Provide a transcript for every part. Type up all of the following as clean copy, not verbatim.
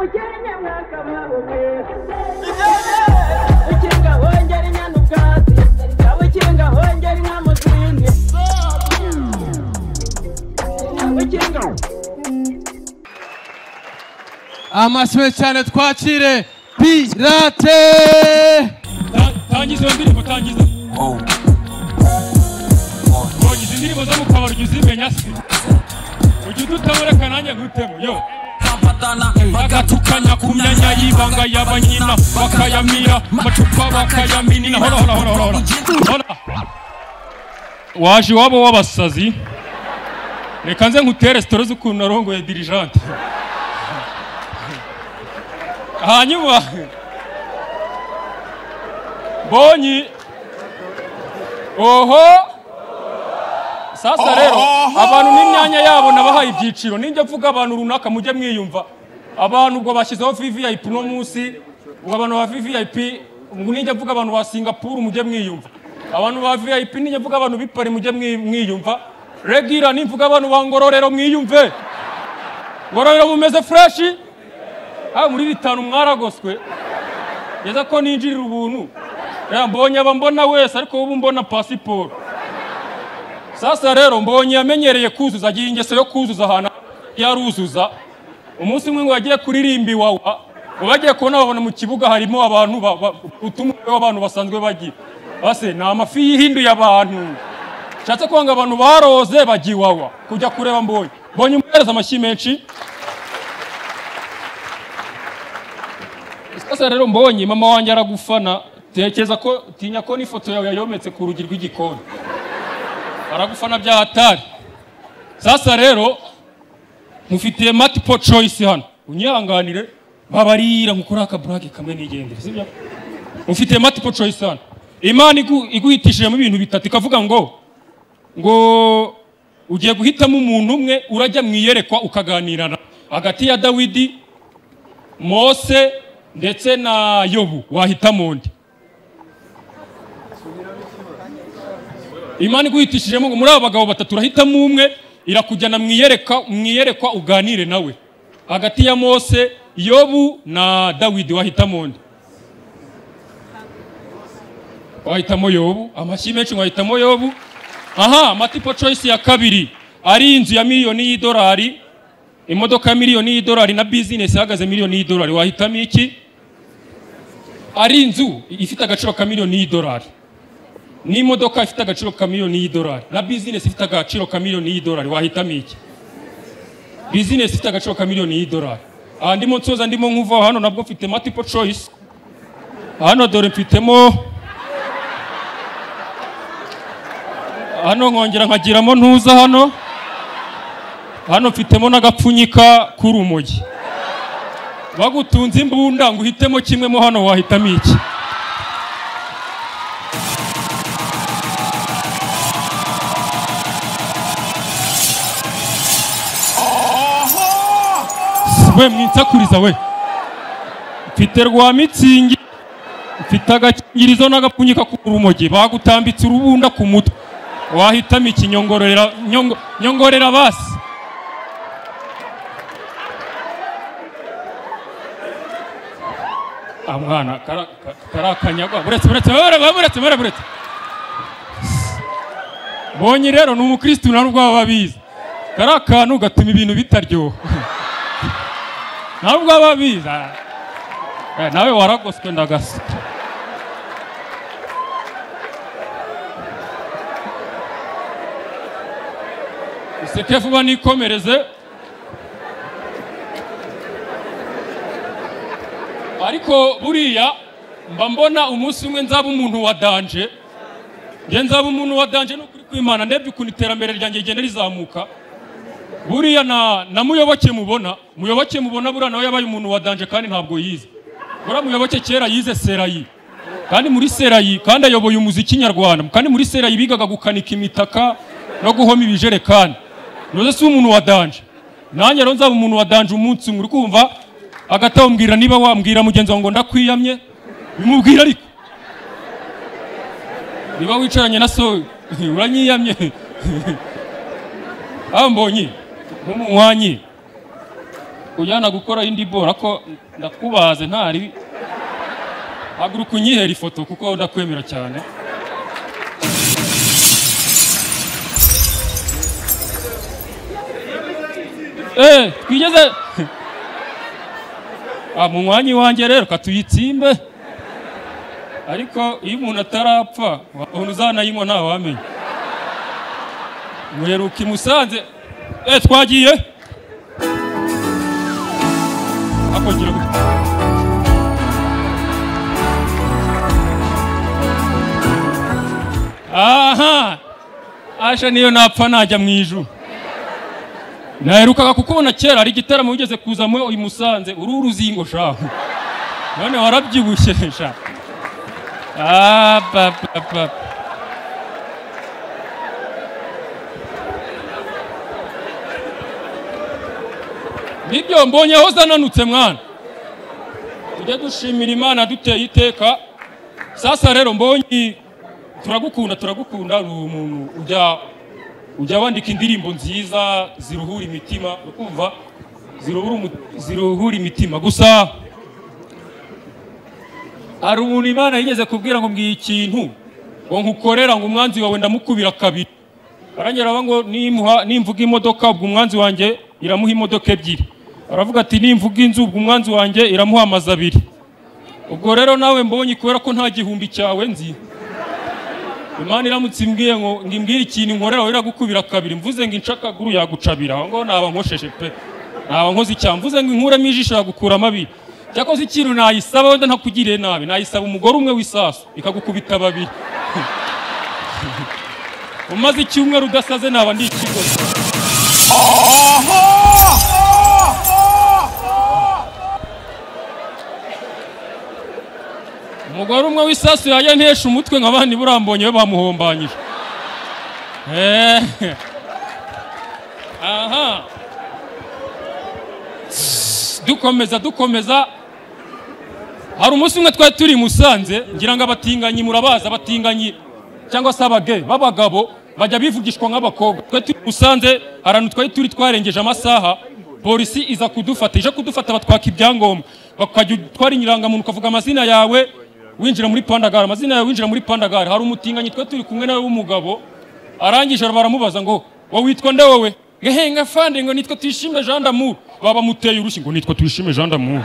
umukenke mwakababumwe ukinga hongera inyana ubwatsi ukinga hongera inka mu zindi ukinga. Amashyi cyane twakire Pirate. Tangiza iyo ndirimbo, tangiza. Mbonye izi ndirimbo zo mu kabari ujya uzimenya se? Ujya udutabura nanjye nkutemo yo. Bagatukanya ku myanya y'ibanga y'abanyina bakayamira amacupa bakayaminina. Hora hora hora hora hora. Waje iwabo w'abasazi, reka nze nkutere story z'ukuntu narongoye dirijante. Hanyuma Mbonyi oho. Sasa rero abantu n'imyanya yabo nabahaye ibyiciro, ninjye mvuga abantu runaka mujye mwiyumva. Abantu ubwo bashyizeho VVIP no munsi, ubwo abantu ba VVIP, ninjye mvuga abantu ba Singapore mujye mwiyumva. Abantu ba VIP ninjye mvuga abantu b'Ipari mujye mwiyumva. Regira nimvuga abantu ba Ngororero mwiyumve. Ngororero mumeze fresh? Ah, muri bitanu mwaragoswe. Yeza ko ninjirira ubuntu. Ya mbonye aba mbona wese ariko ubu mbona passport. Sasa rero mbonye yamenyereye kuzuza, agiye ingeso yo kuzuza ahantu yaruzuza. Umunsi umwe ngo yagiye kuririmba Iwawa, ngo bagiye kubona babona mu kibuga harimo abantu utumwe w'abantu basanzwe bagiye. Base ni amafi yihinduye abantu. Nshatse kwanga abantu baroze bagiye Iwawa kujya kureba Mbonyi. Mbonye umuhereza amashyi menshi. Sasa rero Mbonyi mama wanjye aragufana, tekereza ko tinya ko n'ifoto yawe yayometse ku rugi rw'igikoni. Aragufana bya hatari. Sasa rero mufitiye multiple choice hano. Unyihanganire babarira mukora aka break kamwe nigendere, sibyo? Mufitiye multiple choice hano. Imana iguhitishije mu bintu bitatu ikavuga ngo ugiye guhitamo umuntu umwe urajya mwiyerekwa ukaganirana hagati ya Dawidi, Mose ndetse na Yobu, wahitamo undi? Imana iguhitishijemo ngo muri abo bagabo batatu urahitamo umwe, irakujyana mwiyerekwa uganire nawe. Hagati ya Mose, Yobu na Dawidi wahitamo undi? Wahitamo Yobu. Amashyi menshi, wahitamo Yobu. Aha, multiple choice ya kabiri ari inzu ya miliyoni y'idolari, imodoka ya miliyoni y'idolari na business ihagaze miliyoni y'idolari, wahitamo iki? Ari inzu ifite agaciro ka miliyoni y'idolari n'imodoka ifite agaciro ka miliyoni y'idolari na business ifite agaciro ka miliyoni y'idolari, wahitamo iki? Business ifite agaciro ka miliyoni y'idolari. Aha ndimo nsoza, ndimo nkuva hano nabwo mfite multiple choice. Hano dore mfitemo, hano nkongera nkagiramo ntuza hano. Hano mfitemo n'agapfunyika k'urumogi. Bagutunze imbunda ngo uhitemo kimwe mo hano, wahitamo iki? We mwinsakuriza we. Mfite rwa mitsingi, mfite agakingirizo n'agapfunyika k'urumogi, bagutambitse urubunda ku mutwe. Wahitamo iki? Nyongorera, nyongorera basi. Mwana karakanyagwa buretse buretse buretse buretse. Mbonye rero ni umukristo nta nubwo babizi. Karakantu gatuma ibintu bitaryoha. Nta nubwo babizi. Nawe waragoswe ndagasa. Useke vuba nikomereze. Ariko buriya mba mbona umunsi umwe nzaba umuntu wa danje. Nge nzaba umuntu wa danje n'ukuri kw'Imana, ndebye ukuntu iterambere ryanjye rigenda rizamuka. Buriya na Muyoboke mubona, Muyoboke mubona buriya nawe yabaye umuntu wa danje kandi ntabwo yize. Buriya Muyoboke kera yize Serayi. Kandi muri Serayi kandi ayoboye umuziki nyarwanda. Kandi muri Serayi bigaga gukanika imitaka no guhoma ibijerekani. Noze si umuntu wa danje. Nanjye rero nzaba umuntu wa danje umunsi umwe, uri kumva? Agatawumbwira niba wambwira mugenzi wangu ngo ndakwiyamye, bimubwira ariko. Niba wicaranye na so uranyiyamye. Ambonye nk'umunywanyi. Ujyana gukora indi bora ko ndakubaze ntari. Haguruka unyihera ifoto kuko ndakwemera cyane. Twigeze munywanyi wanjye rero katuyitsimbe. Ariko iyo umuntu atarapfa wabona uzanayinywa ntawamenya. Muheruka i Musanze. Twagiye. Akongera gutya. Aha! Asha niyo napfa najya mu ijuru. Naherukaga kukubona kera ari igitaramo wigeze kuzamo i Musanze uri uruzingo shaho. None warabyibushye sha. Pa pa pa. Nibyo mbonye aho zananutse mwana. Tujye dushimira Imana duteye iteka. Sasa rero mbonye turagukunda uri umuntu ujya wandika indirimbo nziza ziruhura imitima, ukumva ziruhura imitima. Gusa hari umuntu Imana yigeze kubwira ngo mbwiye ikintu ngo nkukorera ngo umwanzi wawe ndamukubira kabiri. Arangera ngo nimvuga imodoka ubwo umwanzi wanjye iramuha imodoka ebyiri. Aravuga ati nimvuga inzu ubwo umwanzi wanjye iramuha amazu abiri. Ubwo rero nawe mbonye kubera ko nta gihumbi cyawe nzi. Imana iramutse imbwiye ngo ngimbwire ikintu nkorera iragukubira kabiri, mvuze ngo incakaguru yagucabira aho ngo naba nkosheje pe, naba nkoze icyaha. Mvuze ngo inkuramo ijisho yagukuramo abiri. Cyakoze ikintu nayisaba wenda ntakugiriye nabi, nayisaba umugore umwe w'isasu ikagukubita babiri. Umaze icyumweru udasaze naba ndi ikigozi. Umugore umwe w'isasu yajya ntesha umutwe nk'abandi burambonye we bamuhombanyije. Aha. Dukomeza. Hari umunsi umwe twari turi Musanze, ngira ngo abatinganyi murabaza, abatinganyi cyangwa se abage b'abagabo bajya bivugishwa nk'abakobwa. Twari turi Musanze, ahantu twari turi twarengeje amasaha, polisi iza kudufata, ije kudufata batwaka ibyangombwa, bakajya twari inyirangamuntu ukavuga amazina yawe winjira muri Pandagare, amazina yawe winjira muri Pandagare. Hari umutinganyi twari turi kumwe nawe w'umugabo, arangije baramubaza ngo wowe witwa nde wowe? Ngehenga fande ngo nitwa Tuyishime Jean d'Amour. Baba muteye urushyi ngo nitwa Tuyishime Jean d'Amour.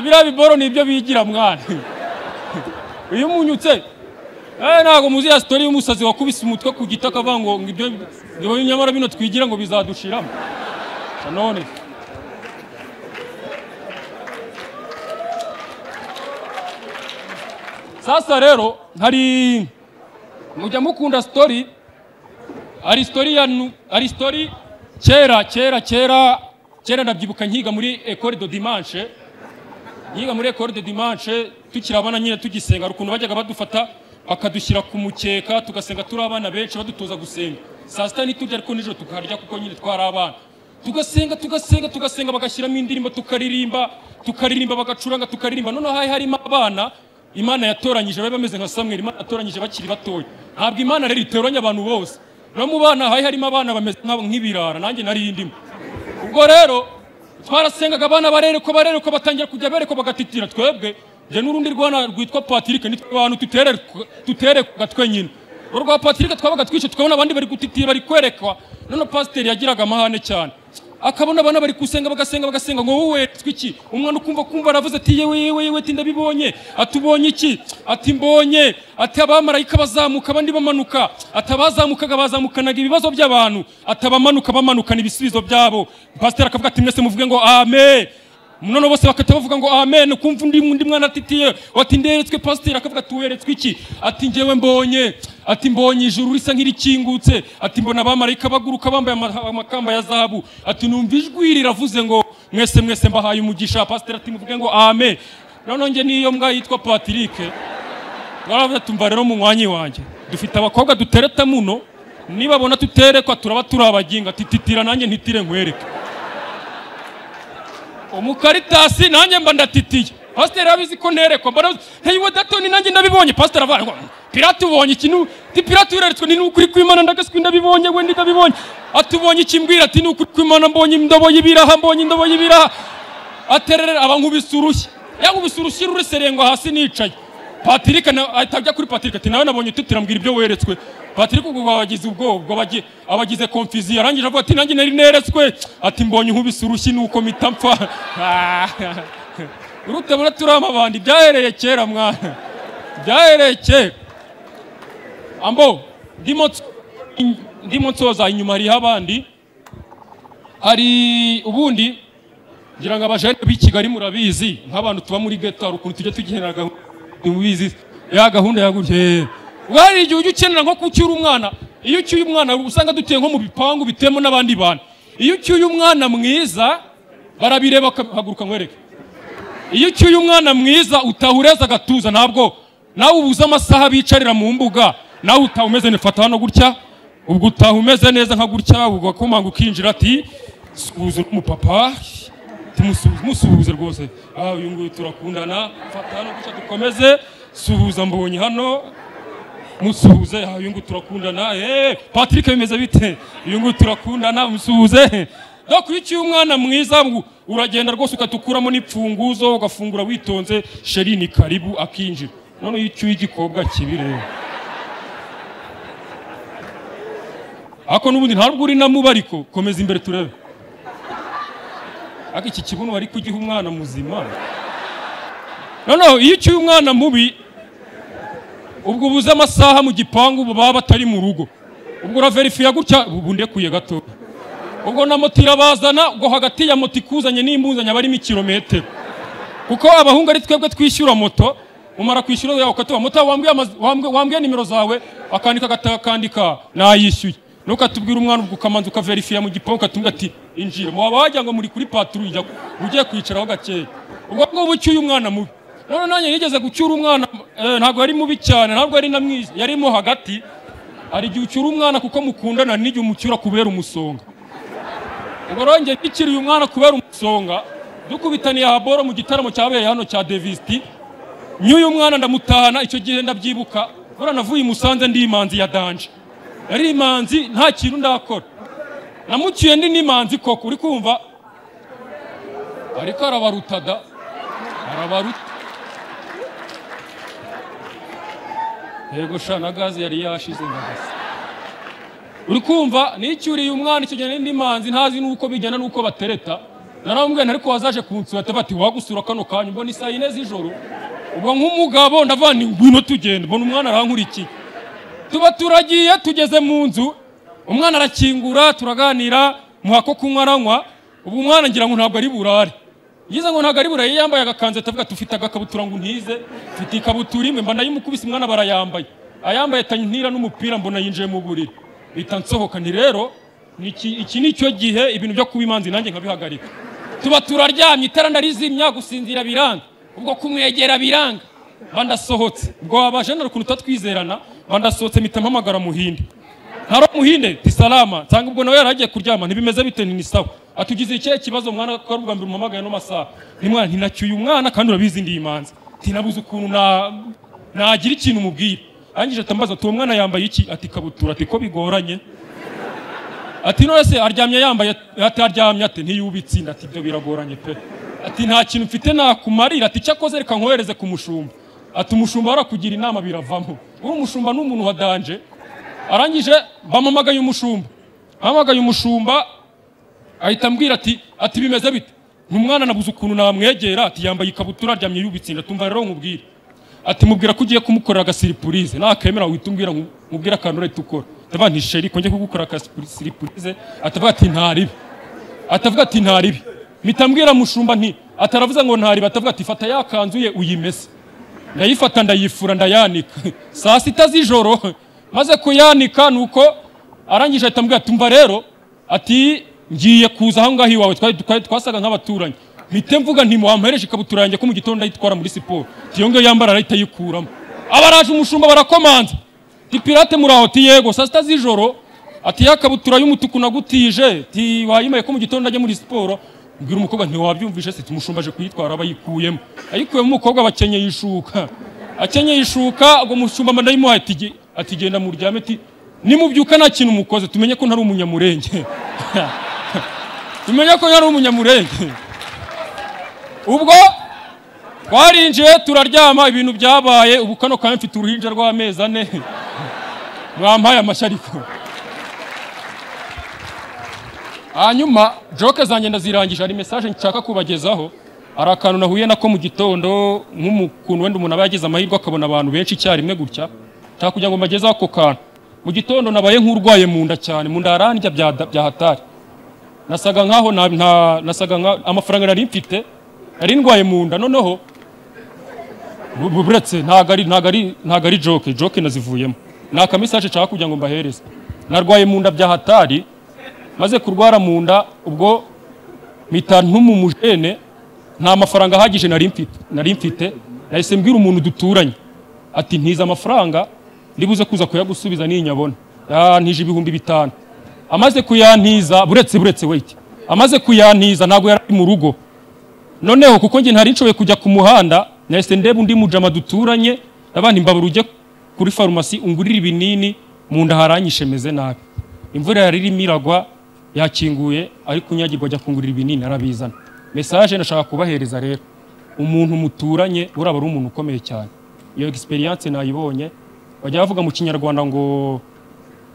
Biriya biboro nibyo bigira mwana. Iyo umunyutse ntago muzi ya story y'umusazi wakubise umutwe ku giti akavuga ngo ibyo nyamara bino twigira ngo bizadushiramo. None sasa rero hari mujya mukunda story, hari story ya hari story kera kera kera kera ndabyibuka nkiga muri École de Dimanche, nkiga muri École de Dimanche tukiri abana nyine tugisenga, ukuntu bajyaga badufata bakadushyira ku mukeka tugasenga turi abana benshi badutoza gusenga. Saa sita ntiturya ariko nijoro tukarya kuko nyine twari abana. Tugasenga tugasenga tugasenga, bagashyiramo indirimbo tukaririmba tukaririmba, bagacuranga tukaririmba. Noneho hari harimo abana Imana yatoranyije bari bameze nka Samuel, Imana yatoranyije bakiri batoya. Ntabwo Imana rero iteranya abantu bose. No mu bana hari harimo abana bameze nk'ibirara, nanjye nari ndimo. Ubwo rero twarasengaga abana barereko batangira kujya bereko bagatitira. Twebwe je n'urundi rwana rwitwa Patrick nitwe abantu tutereka twenyine. Urwo Patrick twabaga twice tukabona abandi bari gutitira bari kwerekwa. None pasteur yagiraga amahane cyane, akabona abana bari gusenga bagasenga bagasenga ngo wowe twiki. Umwana ukumva kumva aravuze ati yewe yewe yewe ati ndabibonye, atubonye iki, ati mbonye, ati abamarayika bazamuka abandi bamanuka, ati abazamukaga bazamukanaga ibibazo by'abantu, ati abamanuka bamanukana ibisubizo byabo. Pasteur akavuga ati mwese muvuge ngo amen. None bose bakata bavuga ngo amen. Kumva undi mwana atitiye ati nderetswe. Pasteur akavuga ati weretswe iki? Ati njyewe mbonye, ati mbonye ijuru risa nk'irikingutse, ati mbona abamarayika baguruka bambaye amakamba ya zahabu, ati numva ijwi riravuze ngo mwese mwese mbahaye umugisha. Pasteur ati muvuge ngo amen. None nge niyo mbwa yitwa Patrick baravuze tumva rero munywanyi wanjye dufite abakobwa dutereta muno, nibabona tuterekwa turaba turabaginga, tititira nanjye ntitire nkwereke. Umukaritasi nanjye mba ndatitiye. Pasteur abizi ko nterekwa, mbona hey we datoni nanjye ndabibonye. Pasteur avuga ngo pirate ubonye ikintu Ti Pirate ureretswe ni ukuri kw'Imana ndagaswi ndabibonye we ndabibonye. Atubonye ikimbwira ati ni ukuri kw'Imana mbonye indobo y'ibiraha mbonye indobo y'ibiraha. Atererera abankubise urushyi. Yankubise urushyi rureserengwa hasi nicaye. Patrick atajya kuri Patrick ati nawe nabonye tutirambwira ibyo weretswe. Patrick ubwo babagize ubwo abagize confusion arangije avuga ati nanjye nari neretswe ati mbonye nkubise urushyi nuko mitampfa. Urutabona turamabandi byahereye kera mwana. Byahereye kera. Ambo ndimo nsoza inyuma hari abandi hari ubundi ngira ngo abajene b'i Kigali murabizi nk'abantu tuba muri ghetto ukuntu tujya tugenera mubizi ya gahunda yagutye. Wari igihe ujya ukenera nko kucyura umwana, iyo ucyuye umwana usanga dutuye nko mu bipangu bitemo n'abandi bantu. Iyo ucyuye umwana mwiza barabireba bakahaguruka nkwereke. Iyo ucyuye umwana mwiza utahureza agatuza ntabwo nawe ubuza amasaha bicarira mu mbuga nawe utaha umeze nefata hano gutya ubwo utaha umeze neza nka gutya ubwo akomanga ukinjira ati suhuza umupapa tumusuhuze rwose uyu nguyu turakundana fata hano gutya dukomeze suhuza mbonye hano musuhuze uyu nguyu turakundana Patrick bimeze bite uyu nguyu turakundana musuhuze. Donc iyo ucyuye umwana mwiza uragenda rwose ukatukuramo n'ipfunguzo ugafungura witonze sheri ni karibu akinjira. None iyo ucyuye igikobwa kibi rero ako nubundi ntabwo uri namuba ariko komeza imbere turebe. Ariko iki kibuno bari kugiha umwana muzima. Noneho iyo ucyuye umwana mubi ubwo ubuze amasaha mu gipangu baba batari mu rugo ubwo uraverifiya gutya ubu ndekuye gato ubwo na moto irabazana ubwo hagati ya moto ikuzanye n'imbuzanye abarimo ikirometero kuko abahungu ari twebwe twishyura moto umara kwishyura yawe ukatuba moto wambwiye nimero zawe akandika akandika nayishyuye nukatubwira umwana ubwo ukamanza ukaverifiya mu gipangu ukatubwira ati injira mwaba wagira ngo muri kuri patrouille ugiye kwicaraho gakeya ubwo ngubu ucyuye umwana mubi. None nanjye nigeze gucyura umwana ntabwo yari mubi cyane ntabwo yari na mwiza yarimo hagati. Hari igihe ucyura umwana kuko mukundana n'igihe umucyura kubera umusonga. Ubwo rongeye bikiriye umwana kubera umusonga dukubitaniye haboro mu gitaramo cyabereye hano cya Devisti nyuyu mwana ndamutahana icyo gihe ndabyibuka bora navuye Musanze ndi imanzi ya danje yari imanzi nta kintu ndakora namucyuye ndi n'imanzi koko uri kumva ariko arabarutada arabaruta yego sha na gazi yari yashize ndagasa uri kumva nicyuriye umwana icyo gihe ndi imanzi ntazi nuko bijyana nuko batereta naramubwiye ariko wazaje kunsura ati wagusura kano kanya mbona isaha 4 z'ijoro ubwo nk'umugabo ndavuga nti ngwino tugende mbona umwana arankurikiye tuba turagiye tugeze mu nzu umwana arakingura turaganira muhako kunywa aranywa ubu umwana ngira ngo ntabwo ari burare ngize ngo ntabwo ari burare yambaye agakanzu atavuga tufite agakabutura ngo ntize mfite ikabutura imwe mba ndayimukubise umwana barayambaye ayambaye atantira n'umupira mbona yinjiye mu buriri bita nsohoka nti rero iki nicyo gihe ibintu byo kuba imanzi nanjye nkabihagarika tuba turaryamye itara ndarizimya gusinzira biranga ubwo kumwegera biranga bandasohotse ubwo abajenera ukuntu tatwizerana bandasohotse mpita mpamagara Muhinde ntaro Muhinde tisalama nsanga ubwo nawe yaragiye kuryama ntibimeze bite ni sawa atugize ikihe kibazo mwana ko ari ubwa mbere umpamagaye no masaha ni mwana ntinacyuye umwana kandi urabizi ndi imanzi tinabuze ukuntu nagira ikintu mubwira arangije atambaza ati uwo mwana yambaye iki ati kabutura ati ko bigoranye ati none se aryamye yambaye ati aryamye ati ntiyubitse inda ati ibyo biragoranye pe ati nta kintu mfite nakumarira ati cyakoze reka nkohereze ku mushumba ati umushumba arakugira inama biravamo uri umushumba n'umuntu wa danje arangije bamamagaye umushumba hamagaye umushumba ahita ambwira ati bimeze bite ntumwana nabuze ukuntu namwegera ati yambaye ikabutura aryamye yubitse inda tumva rero nkubwire ati mubwira ko ugiye kumukorera agasiripurize nakemera uhita umbwira nkubwira akantu urahita ukora ndavuga nti sheri ko njye kugukora agasiripurize atavuga ati ntaribi atavuga ati ntaribi mpita mbwira mushumba nti ataravuze ngo ntaribi atavuga ati fata ya kanzu ye uyimese ndayifata ndayifura ndayanika saa 6 z'ijoro maze kuyanika nuko arangije ahita ambwira ati umva rero ati ngiye kuza aho ngaho iwawe twasaga nk'abaturanyi mpite mvuga nti wampereje ikabutura yanjye ko mu gitondo ndayitwara muri siporo tiyo ngiyo yambara arahita ayikuramo abaraje umushumba barakomanza ti Pirate muraho ti yego saa 6 z'ijoro ati ya kabutura y'umutuku nagutije ti wayimaye ko mu gitondo ajya muri siporo mbwira umukobwa nti wabyumvishe se tumushumba aje kuyitwara abayikuyemo ayikuyemo umukobwa bakenyeye ishuka akenyeye ishuka ubwo mushumba ndayimuhaye ati Ati genda muryame, ati nimubyuka nta kintu mukoze tumenye ko ntari umunyamurenge. Tumenye ko ntari umunyamurenge. Ubwo twarinjiye turaryama, ibintu byabaye. Ubu kano kanya mfite uruhinja rw'amezi 4. Mwampaye amashyi ariko. Hanyuma joke zanjye ndazirangije, hari message nshaka kubagezaho. Hari akantu nahuye nako mu gitondo, nk'ukuntu wenda umuntu aba yagize amahirwe akabona abantu benshi icyarimwe gutya, nshaka kugira ngo mbagezeho ako kantu. Mu gitondo nabaye nk'urwaye mu nda cyane, mu nda harandya bya hatari. Nasaga nkaho nasaga nka amafaranga nari mfite, nari ndwaye mu nda. Noneho buretse ntago ari joke nazivuyemo. Ni aka message nshaka kugira ngo mbahereze. Narwaye mu nda bya hatari, maze kurwara mu nda ubwo mpita ntumumujene, nta mafaranga ahagije nari mfite. Nahise mbwira umuntu duturanye ati ntiza amafaranga ndibuze kuza kuyagusubiza ninyabona. Yantije 5000. Amaze kuyantiza, buretse wait. Amaze kuyantiza ntago yari mu rugo. Noneho kuko nge ntari nshoboye kujya ku muhanda, nahise ndeba undi mujama duturanye, ndabandi mbabura ujye kuri farumasi ungurira ibinini, mu nda haranyishe meze nabi. Imvura yari irimo iragwa, yakinguye ari kunyagirwa ajya kungurira ibinini arabizana. Message ndashaka kubahereza rero, umuntu muturanye uraba ari umuntu ukomeye cyane. Iyo experience nayibonye. Bajya bavuga mu Kinyarwanda ngo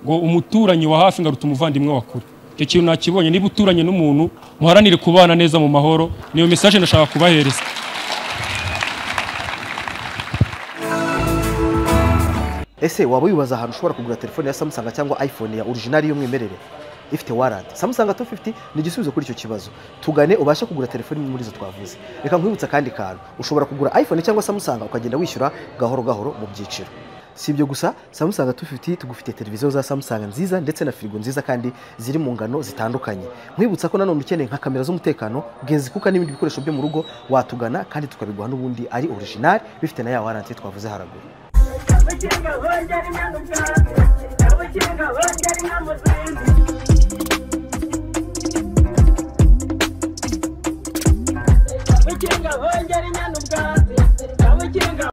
umuturanyi wa hafi ngaruta umuvandimwe wa kure. Icyo kintu nakibonye. Niba uturanye n'umuntu muharanire kubana neza mu mahoro. Niyo message ndashaka kubahereza. Ese waba wibaza ahantu ushobora kugura telefone ya Samsung cyangwa iPhone ya original y'umwimerere ifite warranty? Samsung 250 ni igisubizo kuri icyo kibazo. Tugane ubashe kugura telefone imwe muri zo twavuze. Reka nkwibutsa kandi kantu, ushobora kugura iPhone cyangwa Samsung ukagenda wishyura gahoro gahoro mu byiciro. Si ibyo gusa, Samsung 250 tugufite televiziyo za Samsung nziza ndetse na firigo nziza kandi ziri mu ngano zitandukanye. Nkwibutsa ko nanone ukeneye nka kamera z'umutekano, genzi kuka n'ibindi bikoresho byo mu rugo watugana kandi tukabiguha n'ubundi ari original bifite na ya warranty twavuze haraguru. Ukinga hongera inyana.